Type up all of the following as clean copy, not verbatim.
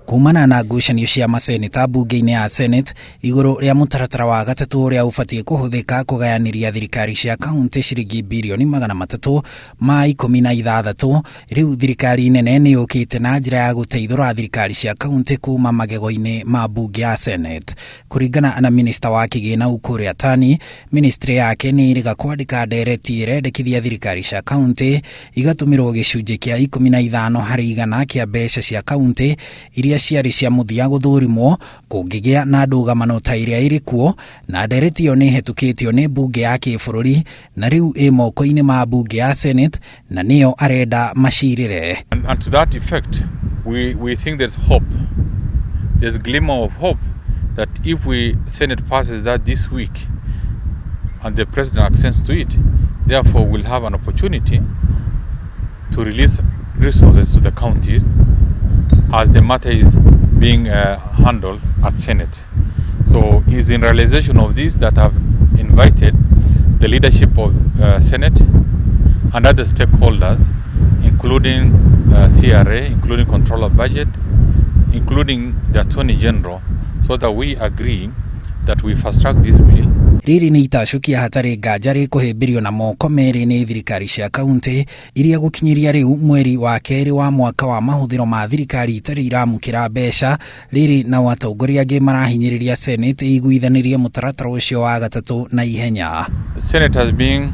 Kumana na ngucanio cia maseneta mbunge-inĩ ya Senate igũrũ rĩa mũtaratara wa gatatũ ũrĩa ũbatiĩ kũhũthĩka kũgayanĩria thirikari cia kaunti ciringi birioni 316, rĩu thirikari nene nĩ yũkĩte na njĩra ya gũteithũra thirikari cia kaunti kuma magego-inĩ ma mbunge ya Senate. Kũringana na minista wa kĩgĩna Ukur Yatani, ministry yake nĩ ĩrĩga kwandĩka ndereti ĩrendekithia thirikari cia kaunti igatũmĩrwo gĩcunjĩ kĩa 15% kĩa mbeca cia kaunti iria ciarĩ cia mũthia gũthũrimwo kũngĩgĩa na ndũgamano ta ĩrĩa ĩrĩ kuo, na ndereti ĩyo nĩ ĩhetũkĩtio nĩ mbunge ya kĩbũrũri na rĩu ĩ moko-inĩ ma mbunge ya Senate na nĩyo arenda macirĩre. And to that effect, we think there's hope. There's glimmer of hope that if we Senate passes that this week and the president accents to it, therefore we'll have an opportunity to release resources to the counties as the matter is being handled at Senate. So it's in realization of this that I've invited the leadership of Senate and other stakeholders, including CRA, including Controller of Budget, including the Attorney General, so that we agree that we fast track this bill. Rĩrĩ nĩ itacũkia hatarĩ nganja rĩkũhĩmbĩrio na moko merĩ nĩ thirikari cia kaunti iria gũkinyĩria rĩu mweri wa kerĩ wa mwaka wa mahũthĩro ma thirikari itarĩ iramũkĩra mbeca. Rĩrĩ nao atongoria angĩ marahinyĩrĩria Senate ĩiguithanĩrie mũtaratara ũcio wa gatatũ na ihenya. Senate has been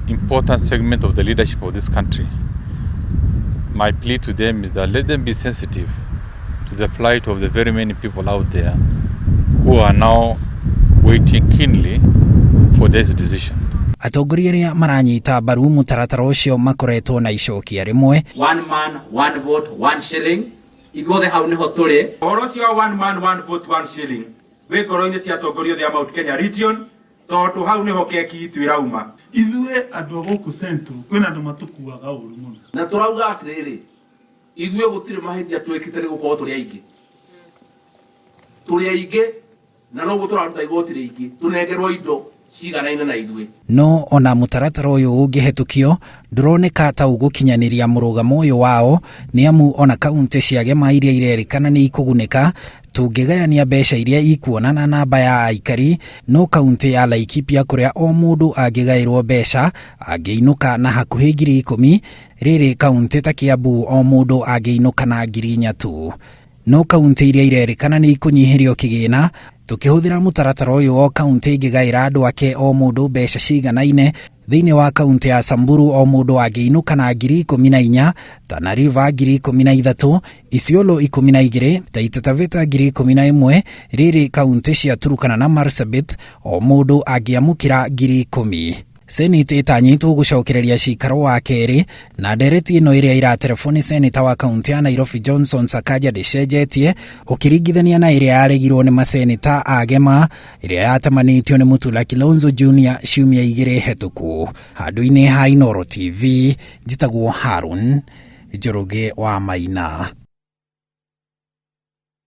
important segment of the leadership of this country. My plea to them is that let them be sensitive to the plight of the very many people out there who are now waiting keenly for this decision. Atongoria arĩa maranyita mbaru mũtaratara ũcio makoretwo na icokia rĩmwe. One man, one vote, one shilling, ithuothe hau niho tũrĩ. Ũhoro ũcio wa one man, one vote, one shilling wĩ ngoro-inĩ cia atongoria othe a Mount Kenya region, tondũ hau nĩho keki itũ ĩrauma. Ithuĩ andũ a gũkũ Central kwĩna andũ matũkuaga ũru mũno. Na tũrauga atĩrĩrĩ, ithuĩ gũtirĩ mahĩtia twĩkĩte nĩ gũkorwo tũrĩ aingĩ, tũrĩ aingĩ na noguo tũraruta igoti rĩingĩ, tũnengerwo indo ciganaine na ithuĩ. No ona mũtaratara ũyũ ũngĩhetũkio ndũroneka ta ũgũkinyanĩria mũrũgamo ũyũ wao, nĩ amu ona kaunti cia gema iria irerĩkana nĩ ikũgunĩka tũngĩgayania mbeca iria ikuona na namba ya aikari, no kaunti ya Laikipia kũrĩa o mũndũ angĩgaĩrwo mbeca angĩinũka na hakuhĩ 10,000, rĩrĩ kaunti ta Kiambu o mũndũ angĩinũka na 4,000 tu. No kaunti iria irerĩkana nĩ ikũnyihĩrio kĩgĩna tũkĩhũthĩra mũtaratara ũyũ, o kaunti ĩngĩgaĩra andũ ake o mũndũ mbeca ciganaine, thĩinĩ wa kaunti ya Samburu o mũndũ angĩinũka na 14,000, Tana River 13,000, Isiolo 12, Taita Taveta 11,000, rĩrĩ kaunti cia Turukana na Marsabit o mũndũ angĩamũkĩra 10,000. Senate ĩtanyĩtwo gũcokereria cikaro wa kerĩ na ndereti ĩno ĩrĩa ĩraterebwo seneta wa kaunti ya Nairobi Johnson Sakaja ndĩcenjetie ũkĩringithania na ĩrĩa yaregirwo nĩ maseneta a Gema ĩrĩa yatamanĩtio nĩ Mutula Kilonzo Junior ciumia 2 hetũku. Handũ-inĩ ha Inooro TV, njĩtagwo Harun Njoroge wa Maina.